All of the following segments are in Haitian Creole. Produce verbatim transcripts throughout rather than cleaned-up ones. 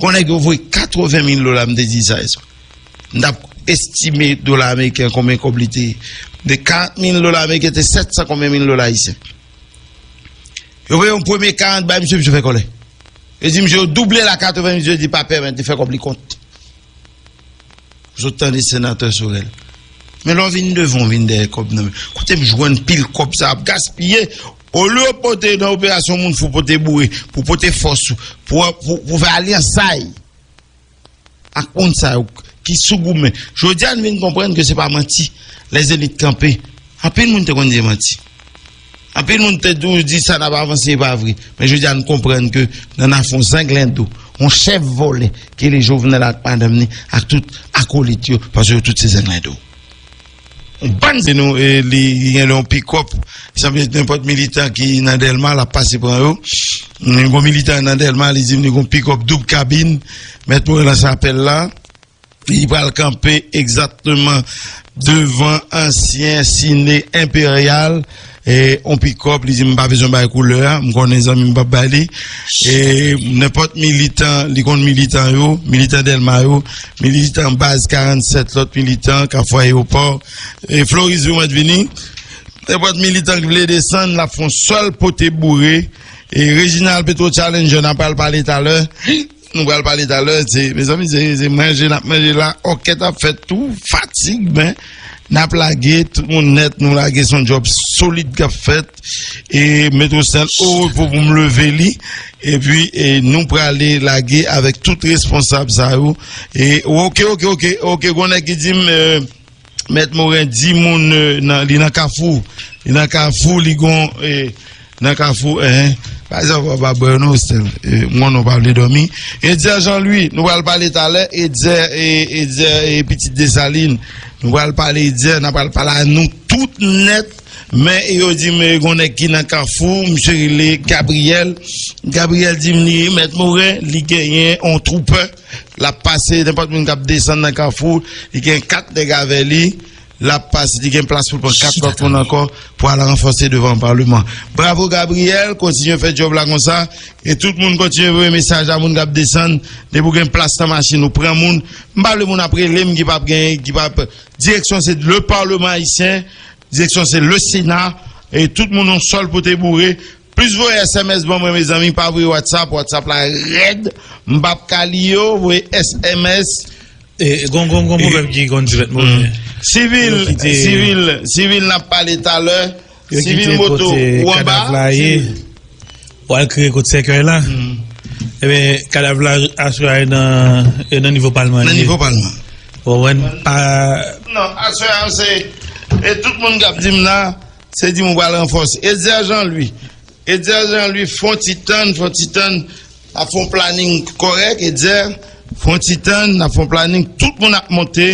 Gon nèg yo voye katreven mil dola, m te di sa yè swa. M t ap estime dola ameriken konbyen kòb li te ye. De karant mil dola ameriken te sèt san konbyen mil dola ayisyen. Yo voye yon premye karant bay misye, misye fè kòlè. Yo di misye yo double l a katreven, misye di pa pèmèt li fè kòb li kont. Ou sot tande senatè Sorel. Men lè w vin devan, w vin dèyè kòb nan men. Kote m jwenn pil kòb sa ap gaspiye? Olye w pote nan operasyon moun fou, pote boure, pou pote fòs, pou, pou, pou fè alyans sa y ak moun sa yo ki sou goumen. Jodi a, n vin konprann ke se pa manti. Lèzelit kanpe. Anpil moun te konn di manti. Anpil moun te toujou di sa n ap avanse, e pa vre. Men jodi a, n konprann ke nan afon zanglendo, yon chèf vòlè, ki rele Jovenel ak madanm ni, ak tout akolit yo, paske yo tout se zanglendo. Yon bann se nou, e, li, li gen yon pikòp, sanble nenpòt militan ki nan Dèlma, l ap pase pran yo. Yon militan nan Dèlma, li di m li gen yon pikòp doub kabin, mèt Moren lanse apèl la. Li pral kanpe egzakteman devan ansyen Sine Enperyal, e, on pikòp, li di m pa bezwen bay koulè a, m konnen zanmi m p ap bay li. E, nenpòt militan, li konn militan yo, militan Dèlma yo, militan baz karannsèt, lòt militan, Kafou Ayewopò, e, Floris Vimwèt vini. Nenpòt militan ki vle desann, l ap fè on sèl pote boure. E, Reginald Petro Challenger, n ap pral pale talè. Nou pral pale talè, se, mezanmi, se, se manje n ap manje la, òkèt ap fèt tou, fatig, men n ap lage, tout moun nèt, nou lage, se yon djòb solid k ap fèt, e Metrosèl o repo pou m leve li, epi, e, nou prale lage avèk tout responsab sa yo, e, oke, oke, oke, oke, gon nèg ki di m, e, Mèt Moren di moun, e, nan, li nan Kafou. Li nan Kafou, li gon, e, nan Kafou, en. Pa egzanp, w ap bwè non, Estèl. E, m konnen w pa vle dòmi. Edzer Jean Louis, nou pral pale talè. Edzer, e, Edzer, e, pitit Desalin. Nou pral pale Edzer, n ap pral pale a nou tout nèt. Men yo di m, e, gon nèg ki nan Kafou, misye rele Gabriyèl. Gabriyèl di m li, Mèt Moren, li genyen on troupè. L ap pase, nenpòt moun k ap desann nan Kafou, li gen kat nèg avè li, l ap pase, li gen plas pou l pran kat lòt moun ankò pou al ranfòse devan palman. Bravo Gabriyèl, kontinye fè djòb la konsa, e tout moun kontinye voye mesaj a moun k ap desann, depi w gen plas nan machin ou pran moun, m pa vle moun ap rele m ki p ap gen, ki p ap, direksyon se le Parlement Haïtien, direksyon se le Sénat, e tout moun yon sèl pote boure, Plis voye S M S ban mwen, mezanmi, pa voye WhatsApp, WhatsApp la rèd. M p ap ka li yo, voye S M S. E, gon, gon, gon pwoblèm ki konn di Mèt Moren. Sivil, sivil, sivil, n ap pale talè. Sivil moto, ou anba. Ou al kriye kot sèkèy la. Ebyen, kadav la, aswè a, e nan, e nan nivo palman. Nan nivo palman. Ou konprann? Pa. Non, aswè a, se, e tout moun k ap di m la, Se di m ou pral ranfòse. Edzer Jean Louis. Edzer Jean Louis, fè on ti tann, fè on ti tann. N ap fè on planin kòrèk, Edzer. Fè on ti tann, n ap fè on planin. Tout moun ap monte.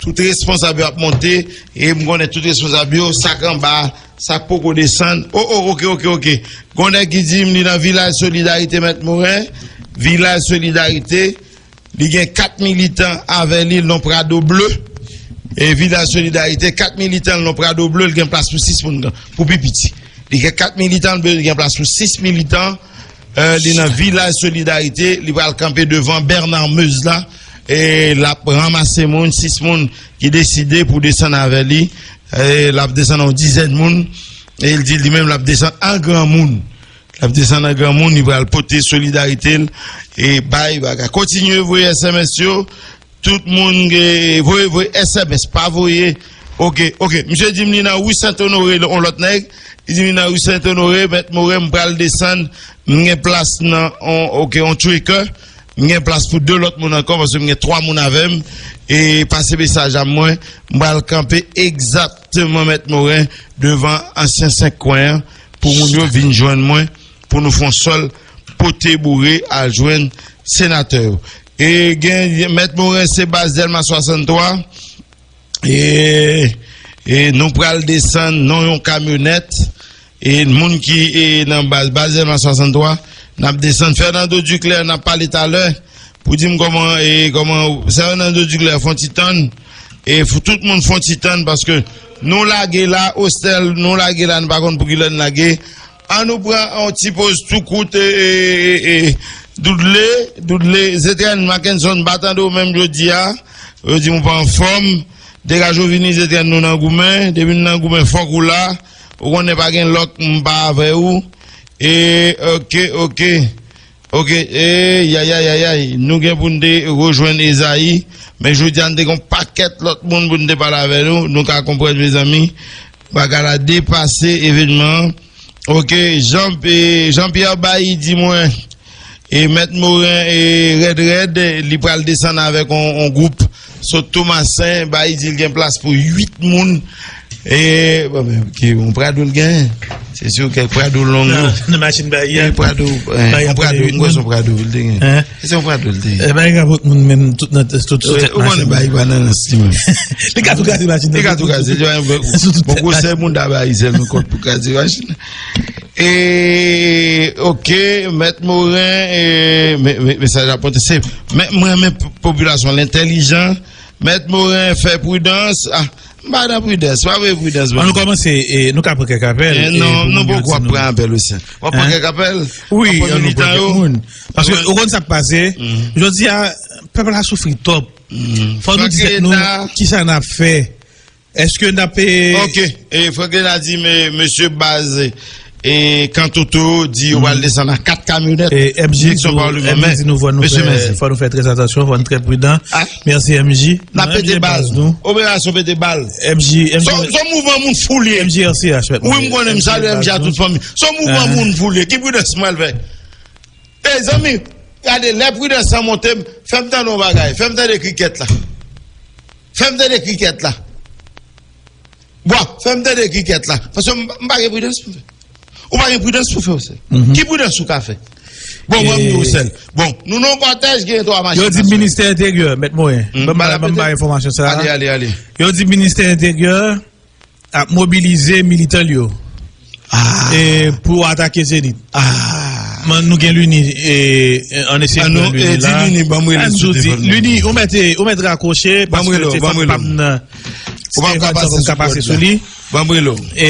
Tout responsab yo ap monte. E m konnen tout responsab yo, sa k anba, sa k poko desann. O, o, oke, oke, oke. Gon nèg ki di m li nan Vilaj Solidarite, Mèt Moren. Vilaj Solidarite. Li gen kat militan avè li, l nan Prado ble. E Vilaj Solidarite, kat militan l nan Prado ble, li gen plas pou sis moun, pou pi piti. Li gen kat militan, li gen plas pou sis militan. E, li nan Vilaj Solidarite, li pral kanpe devan Bernard Meuse la. E l ap ranmase moun, sis moun ki deside pou desann avè li. E l ap desann yon dizèn moun. E l di li menm l ap desann an granmoun. L ap desann an granmoun, li pral pote solidarite l e bay bagay. Kontinye voye S M S yo. Tout moun gen, voye, voye S M S, pa voye. Oke, oke. Misye di m li nan ri Sent Onore, yon lòt nèg. Li di m li nan ri Sent Onore, Mèt Moren, m pral desann. M gen plas nan, on, oke, on tracker. M gen plas pou de lòt moun ankò, paske m gen twa moun avè m. E pase mesaj a mwen, m pral kanpe egzakteman Mèt Moren devan ansyen Senk Kwen an. Pou moun yo vin jwenn mwen, pou nou fè on sèl pote boure al jwenn senatè yo. E gen, Mèt Moren se baz Dèlma swasanntwa. E, e nou pral desann nan yon kamyonèt. E moun ki, e, nan baz, baz Dèlma swasanntwa, n ap desann. Fernando Duclair, n ap pale talè. Pou di m kòman, e, kòman, Fernando Duclair, fè on ti tann. E fò tout moun fè on ti tann, paske nou lage la, Ostèl, nou lage la, nou pa konn pou kilè n lage. An nou pran on ti poz tou kout, e, e, e, e, Doudle, Doudle, Zetren, Mackenson, m pa tande w menm jodi a. Yo di m ou pa anfòm. Degaje w vini, Zetren, nou nan goumen. Depi n nan goumen, fòk ou la. Ou konnen pa gen lòk, m pa avè ou. E, oke, oke. Oke, e, yayayayay. Nou gen pou n te rejwenn Ezayi. Men jodi a, n te gen yon pakèt lòt moun pou n te pale avè nou. Nou ka konprann, mezanmi. Bagay la depase evènman an. Oke, Jean, e, Jean Pierre Bailly di mwen, e, Mèt Moren, e, rèd rèd, li pral desann avèk on, on gwoup sot Tomasen, Bailly di l gen plas pou uit moun. E, bon, men, ki, on Prado l gen? Se si kèk Prado long yo. Nan, nan machin Bailly a. E, Prado, e, Bailly on Prado, mwen kwè se on Prado l te gen. Hein? Se yon pradol te ye. E bay kapot moun menm tout nan tout sou tèt machin. Ou konnen bay bananas li menm. Li ka tou kraze machin nan. Li ka tou kraze. Sou tout tèt machin. Bon, gwosè moun da bay sèlman kòt pou kraze machin. E, oke, Mèt Moren, e, men, men, mesaj la pote, se, men, mwen, men, popilasyon l entèlijan, Mèt Moren fè pridans. Ah, m pa nan pridans, pa vle pridans. An nou kòmanse, e, nou ka pran kèk apèl. E, non, nou poko ap pran apèl osi. W ap pran kèk apèl? Wi, an nou pran kèk moun. Paske, ou konn sa k pase, jodi a, pèp la soufri twòp. Fò nou di tèt nou, kisa n ap fè? Èske n ap, e, oke, e, Franklin a di, men, mesye baz, e, Kantoto di yo pral desann a kat kamyonèt direksyon Palman. M J di nou fò nou fè, fò nou fè trè atansyon, fò nou trè pridan. Mèsi, M J. N ap pete bal. Operasyon pete bal. M J, M J. Se yon mouvman moun fou li ye. M J R C H, mèt. Wi, m konnen, m salye M J a tout fanmi. Se yon mouvman moun fou li ye. Ki pridans m pral fè? E zanmi, gade, lè pridans lan monte, fè m tande yon bagay. Fè m tande krikèt la. Fè m tande krikèt la. Bwa, fè m tande krikèt la. Paske m, m pa gen pridans pou fè. Ou pa gen pridans pou fè, ou sèl. Ki pridans ou ka fè? Bon, mwen, m di w sèl. Bon, nou nan yon kòtèj, gen twa machin. Yo di ministè enteryè, mèt Moren. Ban m bay enfòmasyon sa a. Ale, ale, ale. Yo di ministè enteryè ap mobilize militan l yo. E pou atake Zenith. Men nou gen Luni, e, an eseye pran Luni la. Luni, ou mèt, ou mèt rakwoche, paske se pa m nan. Ou pa ka pase sou li. Ban m rele w. E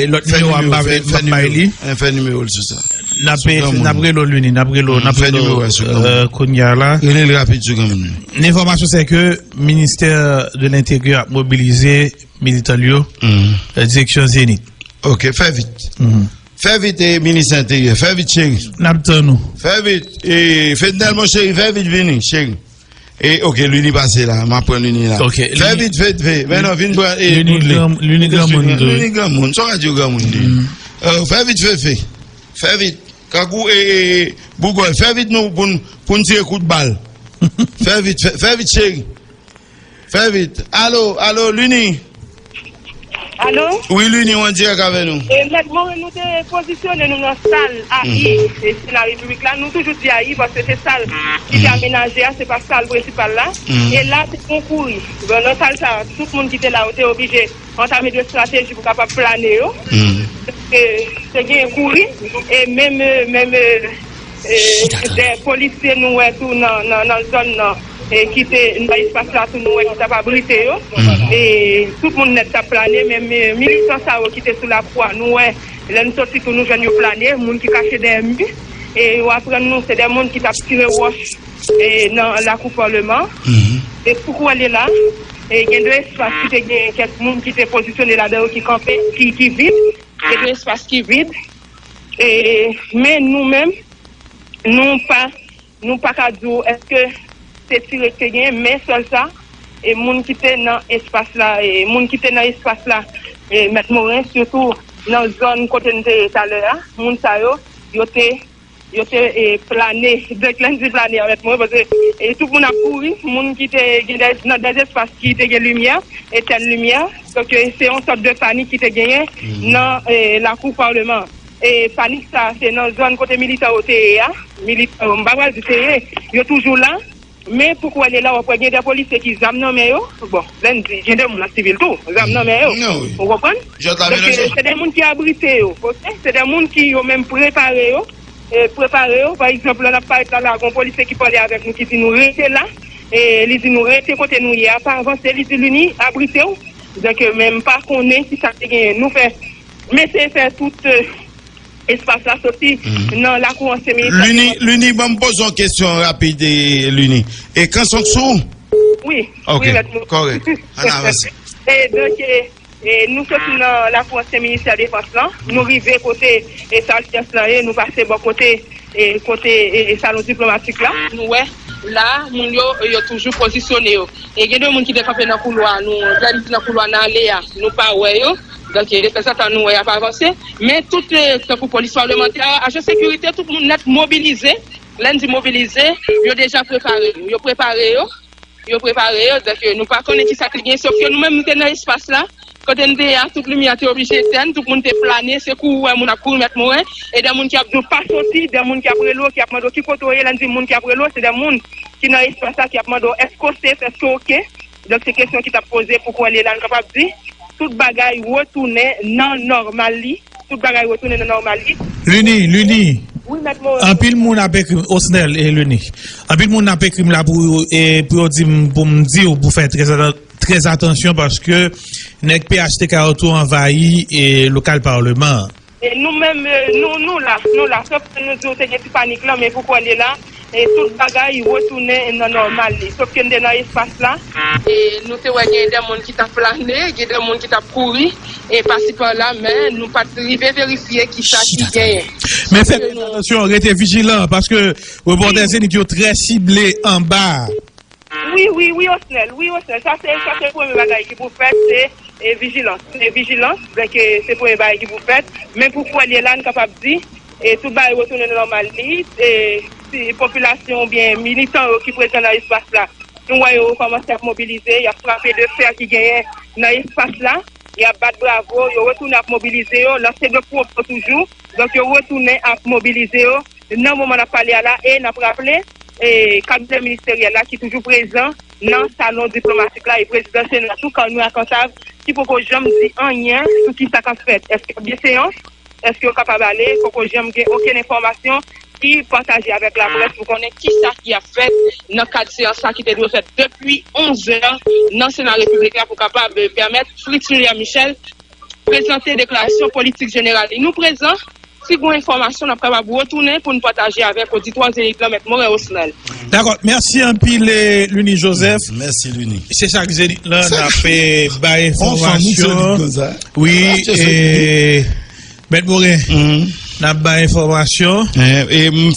lòt nimewo a m pa vle, m p ap bay li. Fè nimewo l sou sa. N ap, n ap rele w, Luni, n ap rele w, n ap rele w, e, kounye a la. Rele l rapid sou granmoun nan. Enfòmasyon se ke ministè de l'Intérieur ap mobilize militan l yo, e, direksyon Zenith. Oke, fè vit. Fè vit, e, minis enteryè. Fè vit, cheri. N ap tann ou. Fè vit. E, Fednel, mon cheri, fè vit vini, cheri. E, oke, Luni pase la. M ap pran Luni la. Fè vit, fè, fè. Men non, vin pran, e, Luni granmoun tou. Luni granmoun. Sa w ka di w granmoun li? E, fè vit, fè, fè. Fè vit. Kangou, e, e, e, bougòy, fè vit nou, pou n, pou n tire kout bal. Fè vit, fè, fè vit, cheri. Fè vit. Alo, alo, Luni. Alo? Wi, Luni, w an dirèk avè nou. E, mèt Moren, nou te pozisyone nou nan sal A I, e, Sena Repiblik la. Nou toujou di A I paske se sal ki te amenaje a, se pa sal prensipal la. E la, se yon kouri. Bon, nan sal sa, tout moun ki te la, yo te oblije antame de estrateji pou kapab plane yo. E, te gen kouri, e menm, e, menm, e, e, de polisye nou wè tou nan, nan, nan zòn nan, e, ki te nan espas la tou nou wè ki t ap abrite yo. E tout moun nèt t ap plane, menm, e, militan sa yo ki te sou lakou a, nou wè, lè n soti tou nou jwenn yo plane, moun ki kache dèyè mi, e yo aprann nou se de moun ki t ap tire wòch, e, nan lakou palman. E pou kwè li la, e, gen de espas ki te gen kèk moun ki te pozisyone ladan yo ki kanpe, ki, ki vid. Gen de espas ki vid. E, men nou menm, nou pa, nou pa ka di w èske se tire ki te genyen, men sèl sa, e moun ki te nan espas la, e moun ki te nan espas la, e mèt Moren, sitou nan zòn kote n te ye talè a, moun sa yo, yo te, yo te, e, plane, donk lè n di plane avèk mwen, paske, e, tout moun ap kouri, moun ki te gen de, nan de espas ki te gen limyè, etèn limyè, donk, e, se yon sòt de panik ki te genyen nan, e, lakou palman. E panik sa, se nan zòn kote militan yo te ye a. Militan yo, m pa pral di te ye, yo toujou la. Men pou kwè li la, w ap wè gen de polisye ki zam nan men yo. Bon, lè n di, gen de moun an sivil tou, zam nan men yo. Ou konprann? Donk, e, se de moun ki abrite yo, oke? Se de moun ki yo menm prepare yo, e, prepare yo. Pa egzanp, lè n ap parèt la, la, gen yon polisye ki pale avèk nou, ki di nou rete la. E li di nou rete kote nou ye a, pa avanse, li di Luni, abrite w. Donk, e, men m pa konnen kisa te genyen. Nou fè, m eseye fè tout, e, espas la soti nan lakou ansyen ministè. Lini, Lini, ban m poze yon kesyon rapid, e, Lini. E Kanson sou? Wi, wi, mèt Moris. Ok, kòrèk. Ann avanse. E donk, e, e, nou soti nan lakou ansyen ministè defans lan, nou rive kote, e, sa alyans lan ye, nou pase bò kote, e, kote, e, e, salon diplomatik la. Nou wè, la, moun yo, yo toujou pozisyone yo. E gen de moun ki te kanpe nan koulwa, nou, lè li nan koulwa nan ale a, nou pa wè yo. Donk, e, detanzantan, nou wè y ap avanse. Men tout, e, tankou polis palementè, ajan sekirite, tout moun nèt mobilize. Lè n di mobilize, yo deja prepare yo. Yo prepare yo. Yo prepare yo. Donk, e, nou pa konnen ki sa ki gen. Sof ke nou menm, nou te nan espas la. Kote n te ye a, tout limyè te oblije etèn. Tout moun te plane. Se kouri w wè moun ap kouri, mèt Moren. E de moun ki ap di w pa soti, de moun ki ap rele w, ki ap mande w ki kote w ye. Lè n di moun ki ap rele w, se de moun ki nan espas la, ki ap mande w èske w safe, èske w oke. Donk, se kesyon ki t ap poze pou kwè Lelane kapab di tout bagay retounen nan nòmal li. Tout bagay retounen nan nòmal li. Lini, Lini. Wi, mèt Moris. Anpil moun ap ekri m, Osnel e Lini. Anpil moun ap ekri m la pou, e, pou yo di m, pou m di w, pou fè trè, trè atansyon, paske nèg P H T K yo tou anvayi, e, lokal palman an. E nou menm, e, nou, nou la, nou la. Sof ke nou di w te gen ti panik lan, men pou kwè Lelane, e, tout bagay retounen nan nòmal li. Sof ke n te nan espas la. E nou te wè gen de moun ki t ap plane, gen de moun ki t ap kouri, e pasi pala, men nou pa t rive verifye ki sa ki genyen. Men fè trè atansyon, rete vijilan, paske repòtè Zenith yo trè sible anba. Wi, wi, wi, Osnel, wi, Osnel. Sa se, sa se premye bagay ki pou fèt, se, e, vijilans. Se vijilans, donk, e, se premye bagay ki pou fèt. Men pou kwè Lelane kapab di, e, tout bagay retounen nan nòmal li, e, si popilasyon oubyen militan yo ki prezan nan espas la, nou wè yo kòmanse ap mobilize, y ap frape de fè ki genyen nan espas la, y ap bat bravo, yo retounen ap mobilize yo, lanse de pwopo toujou. Donk, yo retounen ap mobilize yo nan moman n ap pale a la, e n ap raple, e, kabinè ministeryèl la ki toujou prezan nan salon diplomatik la, e prezidan Sena tou, Corneille Cantave, ki poko janm di anyen sou ki sa k ap fèt. Èske y ap gen seyans? Èske yo kapab ale? Poko janm gen okenn enfòmasyon ki pataje avèk laprès pou konnen ki sa ki ap fèt nan kad seyans la ki te dwe fèt depi onz è nan Sena Repiblik la pou kapab, e, pèmèt Fritz William Michel prezante deklarasyon politik jeneral li. Nou prezan, si gon enfòmasyon, n ap kapab retounen pou n pataje avèk oditwa Zenith lan, mèt Moren Osnel. Dakò, mèsi anpil, e, Lini Joseph. Mèsi, Lini. Se sa k Zenith lan, n ap, e, bay enfòmasyon. Wi, e, mèt Moren, n ap bay enfòmasyon. E, e, m